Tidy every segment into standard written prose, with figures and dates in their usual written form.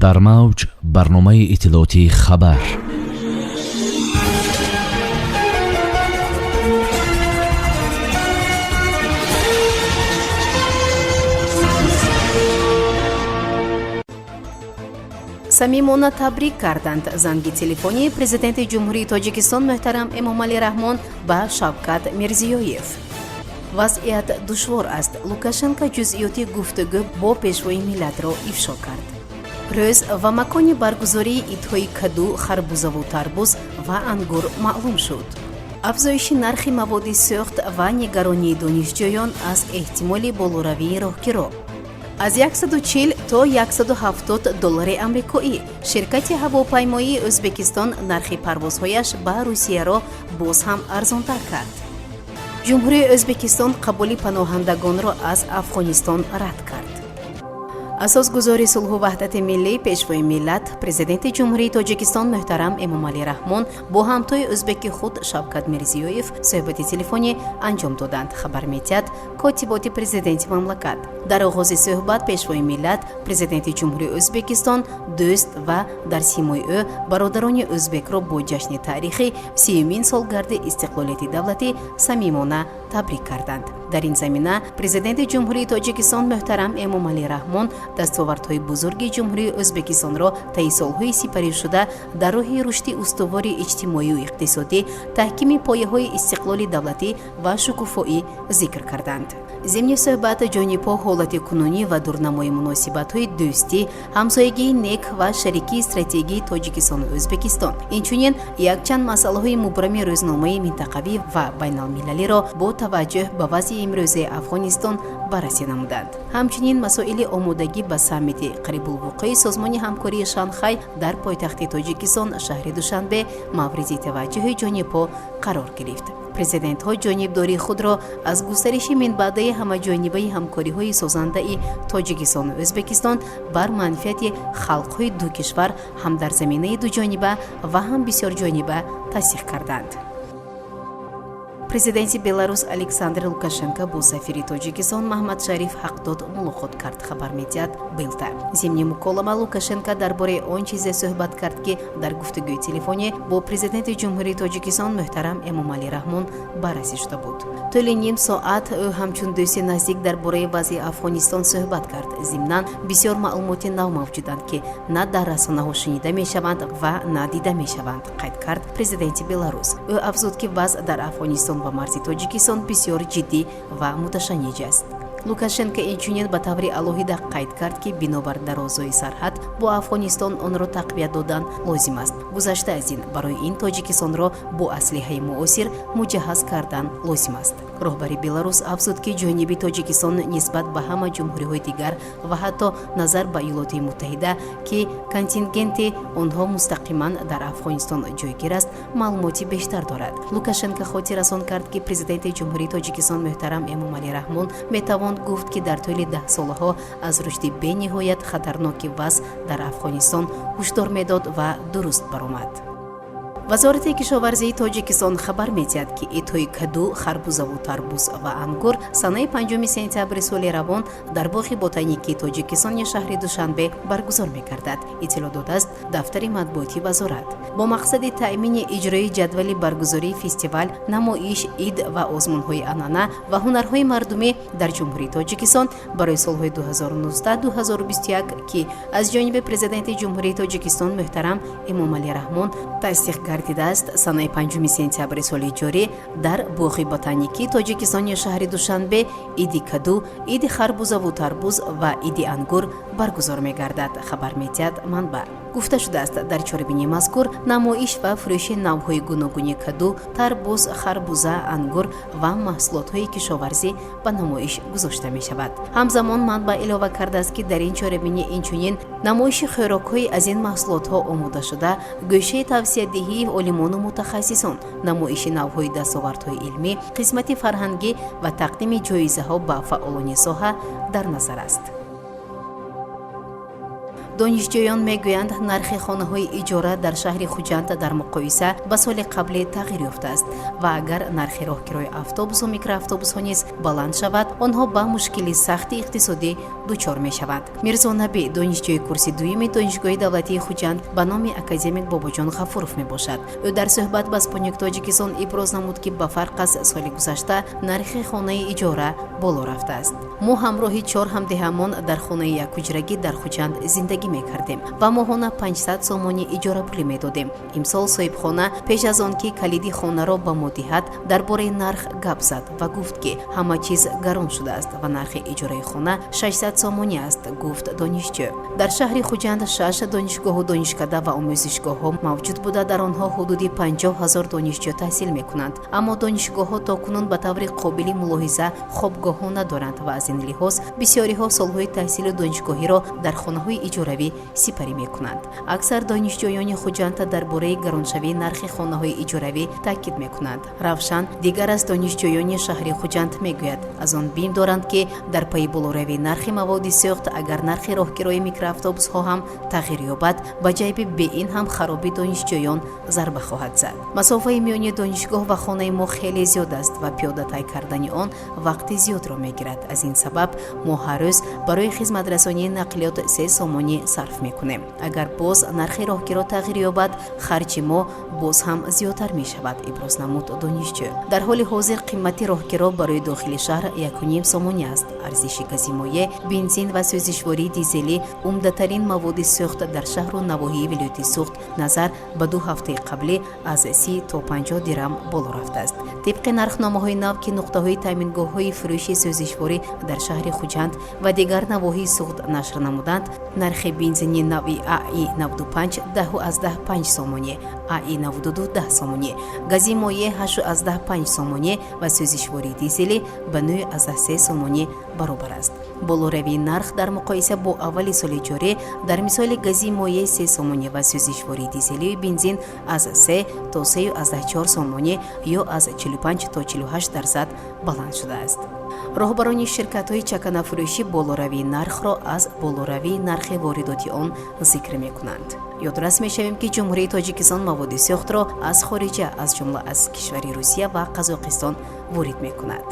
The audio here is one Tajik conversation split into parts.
Дар мавҷ барномаи иттилоотии «Хабар». Самимона табрик карданд. Занги телефонии Президенти Ҷумҳурии Тоҷикистон муҳтарам Эмомалӣ Раҳмон ба Шавкат Мирзиёев. Вазъият душвор аст. Лукашенко ҷузъиёти гуфтугӯ бо Пешвои миллатро ифшо кард. Рӯз ва макони баргузории идҳои каду, харбузаву тарбуз ва ангур маълум шуд. Афзоиши нархи маводи сӯхт ва нигаронии донишҷӯён аз эҳтимоли болоравии роҳкиро. Аз 140 то 170 доллари амрикоӣ ширкати ҳавопаймоии Ӯзбекистон нархи парвозҳояш ба Русияро боз ҳам арзонтар кард. Ҷумҳурии Ӯзбекистон қабули паноҳандагонро аз Афғонистон рад кард. Асосгузори сулҳу ваҳдати миллӣ, Пешвои миллат, Президенти Ҷумҳурии Тоҷикистон муҳтарам Эмомалӣ Раҳмон бо ҳамтои ӯзбеки худ Шавкат Мирзиёев суҳбати телефонӣ анҷом доданд, хабар метиҳад котиботи президенти мамлакат. Дар оғози суҳбат Пешвои миллат, Президенти Ҷумҳурии Ӯзбекистон дӯст ва дар симои ӯ бародарони ӯзбекро бо ҷашни таърихӣ, 30-юмин солгарди истиқлолияти давлатӣ самимона табрик карданд. Дар ин замина Президенти Ҷумҳурии Тоҷикистон муҳтарам Эмомалӣ Раҳмон дастовардҳои бузурги Ҷумҳурии Ӯзбекистонро таи солҳои сипаришуда дар роҳи рушди устувори иҷтимоию иқтисодӣ, таҳкими пояҳои истиқлоли давлатӣ ва шукуфоӣ зикр карданд. Зимни суҳбат ҷонибҳо ҳолати кунунӣ ва дурнамои муносибатҳои дӯстӣ, ҳамсоягии нек ва шарикии стратегии Тоҷикистону Ӯзбекистон, инчунин якчанд масъалаҳои мубрами рӯзномаи минтақавӣ ва байналмилалиро бо таваҷҷӯҳ ба вазъи имрӯзаи Афғонистон баррасӣ намуданд. Ҳамчунин масоили омодагӣ ба саммити қарибулвуқӯи Созмони ҳамкории Шанхай дар пойтахти Тоҷикистон, шаҳри Душанбе, мавриди таваҷҷӯҳи ҷонибҳо қарор гирифт. Президентҳо ҷонибдории худро аз густариши минбаъдаи ҳамаҷонибаи ҳамкориҳои созандаи Тоҷикистону Ӯзбекистон бар манфиати халқҳои ду кишвар ҳам дар заминаи дуҷониба ва ҳам бисёрҷониба тасдиқ карданд. Президенти Беларус Александр Лукашенко бо сафири Тоҷикистон Маҳмадшариф Ҳақдод мулоқот кард, хабар медиҳад Белта. Зимни муколама Лукашенко дар бораи он чизе суҳбат кард, ки дар гуфтугӯи телефонӣ бо Президенти Ҷумҳурии Тоҷикистон муҳтарам Эмомалӣ Раҳмон баррасӣ шуда буд. Тӯли ним соат ӯ ҳамчун дӯсти наздик дар бораи вазъи Афғонистон суҳбат кард. Зимнан бисёр маълумоти нав мавҷуданд, ки на дар расонаҳо шунида мешаванд ва на дида мешаванд, қайд кард президенти Беларус. Ӯ афзуд, ки вазъ дар Афғонистон ва марзи Тоҷикистон бисёр ҷиддӣ ва муташанниҷ аст. Лукашенко инчунин ба таври алоҳида қайд кард, ки бинобар дарозои сарҳад бо Афғонистон онро тақвият додан лозим аст. Гузашта аз ин, барои ин Тоҷикистонро бо аслиҳаи муосир муҷаҳҳаз кардан лозим аст. Роҳбари Беларус афзуд, ки ҷониби Тоҷикистон нисбат ба ҳама ҷумҳуриҳои дигар ва ҳатто назар ба Иёлоти Муттаҳида, ки контингенти онҳо мустақиман дар Афғонистон ҷойгир аст, маълумоти бештар дорад. Лукашенко хотиррасон кард, ки Президенти Ҷумҳурии Тоҷикистон муҳтарам Эмомалӣ Раҳмон метавон гуфт, ки дар тӯли даҳсолаҳо аз рушди бениҳоят хатарноки вазъ дар Афғонистон ҳушдор медод ва дуруст баромад. Вазорати кишоварзии Тоҷикистон хабар медиҳад, ки идҳои каду, харбузаву тарбуз ва ангур санаи 5 сентябри соли равон дар боғи ботаникии Тоҷикистони шаҳри Душанбе баргузор мегардад, иттилоъ додааст дафтари матбуоти вазорат. Бо мақсади таъмини иҷрои ҷадвали баргузории фестивал, намоиш, ид ва озмунҳои анъана ва ҳунарҳои мардумӣ дар Ҷумҳурии Тоҷикистон барои солҳои 2019-2021, ки аз ҷониби Президенти Ҷумҳурии Тоҷикистон муҳтарам Эмомалӣ Раҳмон тасдиқ гардидааст, санаи 5 сентябри соли ҷорӣ дар боғи ботаникии Тоҷикистони шаҳри Душанбе иди каду, иди харбузаву тарбуз ва иди ангур баргузор мегардад, хабар медиҳад манбаъ. Гуфта шудааст, дар чорабинии мазкур намоиш ва фурӯши навъҳои гуногуни каду, тарбуз, харбуза, ангур ва маҳсулотҳои кишоварзӣ ба намоиш гузошта мешавад. Ҳамзамон манбаъ илова кардааст, ки дар ин чорабинӣ инчунин намоиши хӯрокҳои аз ин маҳсулотҳо омодашуда, гӯшаи тавсиядиҳии олимону мутахассисон, намоиши навъҳои дастовардҳои илмӣ, қисмати фарҳангӣ ва тақдими ҷоизаҳо ба фаъолони соҳа дар назар аст. Донишҷӯён мегӯянд, нархи хонаҳои иҷора дар шаҳри Хуҷанд дар муқоиса ба соли қаблӣ тағйир ёфтааст ва агар нархи роҳкирои автобусу микроавтобусҳо низ баланд шавад, онҳо ба мушкили сахти иқтисодӣ дучор мешаванд. Мирзо Набӣ донишҷӯи курси дуюми Донишгоҳи давлатии Хуҷанд ба номи академик Бобоҷон Ғафуров мебошад. Ӯ дар суҳбат ба Спутник Тоҷикистон иброз намуд, ки ба фарқ аз соли гузашта нархи хонаи иҷора боло рафтааст. Мо ҳамроҳи чор ҳамдеҳамон дар хонаи якҳуҷрагӣ дар Хуҷанд зиндагӣ мекардем ва моҳона 500 сомонӣ иҷорапулӣ медодем. Имсол соҳибхона пеш аз он ки калиди хонаро ба мо диҳад, дар бораи нарх гап зад ва гуфт, ки ҳама чиз гарон шудааст ва нархи иҷораи хона 600 сомонӣ аст, гуфт донишҷӯ. Дар шаҳри Хуҷанд шаш донишгоҳу донишкада ва омӯзишгоҳҳо мавҷуд буда, дар онҳо ҳудуди 50 000 донишҷӯ таҳсил мекунанд. Аммо донишгоҳҳо то кунун ба таври қобили мулоҳиза хобгоҳҳо надоранд ва аз ин лиҳоз бисёриҳо солҳои таҳсили донишгоҳиро дар хонаҳои иҷоравӣ сипарӣ мекунанд. Аксар донишҷӯёни Хуҷанд дар бораи гароншавии нархи хонаҳои иҷоравӣ таъкид мекунанд. Равшан, дигар аз донишҷӯёни шаҳри Хуҷанд, мегӯяд, аз он бим доранд, ки дар пайи болоравии нархи маводи сӯхт, агар нархи роҳкирои микроавтобусҳо ҳам тағйир ёбад, ба ҷайби беин ҳам хароби донишҷӯён зарба хоҳад зад. Масофаи миёни донишгоҳ ва хонаи мо хеле зиёд аст ва пиёда тай кардани он вақти зиёдро мегирад. Аз ин сабаб мо ҳар рӯз барои хизматрасонии нақлиёт 3 сомонӣ сарф мекунем. Агар боз нархи роҳкиро тағйир ёбад, харҷи мо боз ҳам зиёдтар мешавад, иброз намуд донишҷӯ. Дар ҳоли ҳозир қимати роҳкиро барои дохили шаҳр 1,5 сомонӣ аст. Арзиши гази моеъ, бензин ва сӯзишвории дизелӣ, умдатарин маводи сӯхт дар шаҳру навоҳии вилояти Суғд, назар ба 2 ҳафтаи қаблӣ аз 30 то 50 дирам боло рафтааст. Тибқи нархномаҳои нав, ки нуқтаҳои таъмингоҳҳои фурӯши сӯзишворӣ дар шаҳри Хуҷанд ва дигар навоҳии Суғд нашр намуданд, нархи бензини нави АИ 95 10,5 сомонӣ, АИ 92 10 сомонӣ, гази моеъ 8,5 сомонӣ ва сӯзишвории дизелӣ ба 9,3 сомонӣ баробар аст. Болоравии нарх дар муқоиса бо аввали соли ҷорӣ дар мисоли гази моеъ 3 сомонӣ ва сӯзишвории дизелию бензин аз 3 то 3,4 сомонӣ ё аз 45 то 48% баланд шудааст. Роҳбарони ширкатҳои чаканафурӯшӣ болоравии нархро аз болоравии нархи воридоти он зикр мекунанд. Ёдрас мешавем, ки Ҷумҳурии Тоҷикистон маводи сӯхтро аз хориҷа, аз ҷумла аз кишвари Русия ва Қазоқистон, ворид мекунад.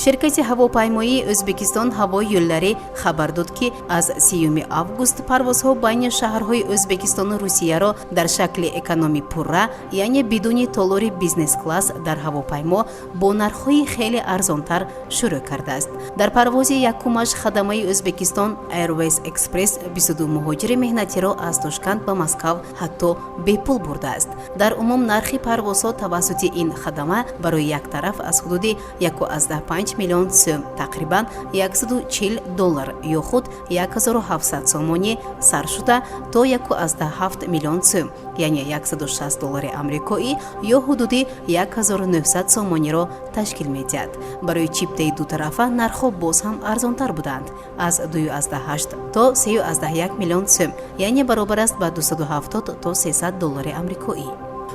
Ширкати ҳавопаймоии Ӯзбекистон «Ҳаво Юллари» хабар дод, ки аз 30 август парвозҳо байни шаҳрҳои Ӯзбекистону Русияро дар шакли экономи пурра, яъне бидуни толори бизнес-класс, дар ҳавопаймо бо нархҳои хеле арзонтар шурӯъ кардааст. Дар парвози якумаш хадамаи Ӯзбекистон Airways Express 22 муҳоҷири меҳнатиро аз Тошканд ба Москав ҳатто бепул бурдааст. Дар умум нархи парвозҳо тавассути ин хадама барои як тараф аз ҳудуди 1,5 миллион сӯм, тақрибан 140 доллар ё худ 1700 сомонӣ, сар шуда то 1,7 миллион сӯм, яъне 160 доллари амрикоӣ ё ҳудуди 1900 сомониро ташкил медиҳад. Барои чиптаи дутарафа нархҳо боз ҳам арзонтар буданд: аз 2,8 то 3,1 миллион сӯм, яъне баробар аст ба 270 то 300 доллари амрикоӣ.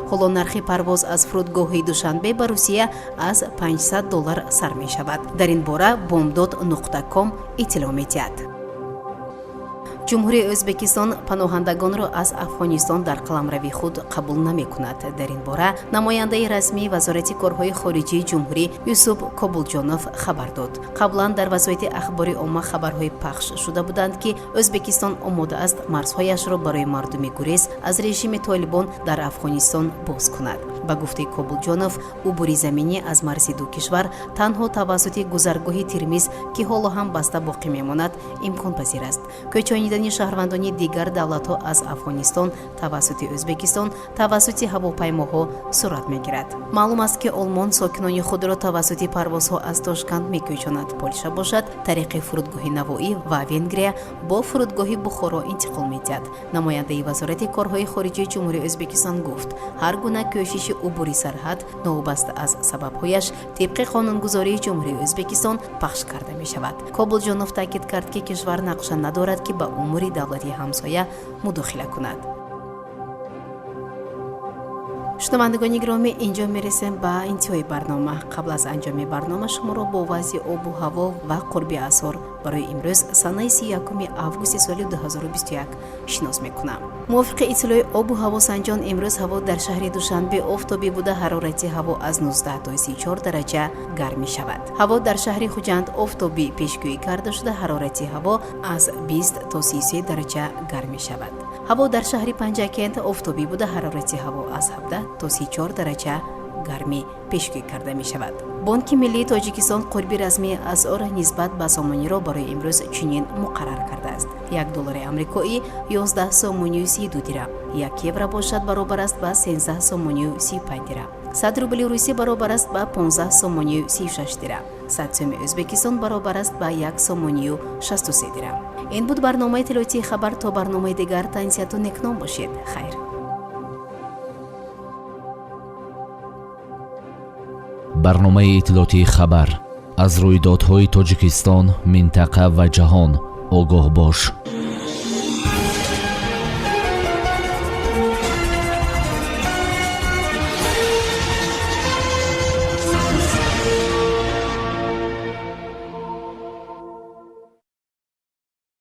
Ҳоло нархи парвоз аз фурудгоҳи Душанбе ба Русия аз 500 доллар сар мешавад. Дар ин бора Bomdod.com иттилоъ медиҳад. Ҷумҳурии Ӯзбекистон паноҳандагонро аз Афғонистон дар қаламрави худ қабул намекунад. Дар ин бора намояндаи расмии Вазорати корҳои хориҷии ҷумҳурӣ Юсуф Кобулҷонов хабар дод. Қаблан дар васоити ахбори омма хабарҳои пахш шуда буданд, ки Ӯзбекистон омода аст марзҳояшро барои мардуми гурез аз режими Толибон дар Афғонистон боз кунад. Ба гуфтаи Кобулҷонов, убури заминӣ аз марзи ду кишвар танҳо тавассути гузаргоҳи Тирмиз, ки ҳоло ҳам баста боқӣ мемонад, имконпазир аст. Кӯчонидани шаҳрвандони дигар давлатҳо аз Афғонистон тавассути Ӯзбекистон тавассути ҳавопаймоҳо сурат мегирад. Маълум аст, ки Олмон сокинони худро тавассути парвозҳо аз Тошканд мекӯчонад, Полша бошад, тариқи фурудгоҳи Навоӣ ва Венгрия бо фурудгоҳи Бухоро интиқол медиҳад. Намояндаи Вазорати корҳои хориҷии Ҷумҳурии Ӯзбекистон гуфт, ҳар гуна кӯшиши убури сарҳад, новобаста аз сабабҳояш, тибқи қонунгузории Ҷумҳурии Ӯзбекистон пахш карда мешавад. Кобулҷонов таъкид кард, ки кишвар нақша надорад, ки ба умури давлати ҳамсоя мудохила кунад. Шунавандагони гиромӣ, инҷо мересем ба интиҳои барнома. Қабл аз анҷоми барнома шуморо бо вазъи обу ҳаво ва қурби асъор Барои имрӯз, санаи 31 августи соли 2021, шинос мекунам. Мувофиқи иттилои обу ҳавосанҷон, имрӯз ҳаво дар шаҳри Душанбе офтобӣ буда, ҳарорати ҳаво аз 19 то 34 дараҷа гарм мешавад. Ҳаво дар шаҳри Хуҷанд офтобӣ пешгӯӣ карда шуда, ҳарорати ҳаво аз 20 то 33 дараҷа гарм мешавад. Ҳаво дар шаҳри Панҷакент офтобӣ буда, ҳарорати ҳаво аз 17 то 34 дараҷа гармӣ пешгӯӣ карда мешавад. Бонки миллии Тоҷикистон қурби расмии асъор нисбат ба сомониро барои имрӯз чунин муқаррар кардааст: 1 доллари амрикоӣ 11 сомонию 32 дирам, 1 евро бошад, баробар аст ба 13 сомонию 35 дирам, 100 рубли русӣ баробар аст ба 15 сомонию 36 дирам, 100 сӯми Ӯзбекистон баробар аст ба 1 сомонию 63 дирам. Ин буд барномаи иттилоотии «Хабар». То барномаи дигар тансиҳату некном бошед. Хайр. Барномаи иттилоотии «Хабар». Аз рӯйдодҳои Тоҷикистон, минтақа ва ҷаҳон огоҳ бош.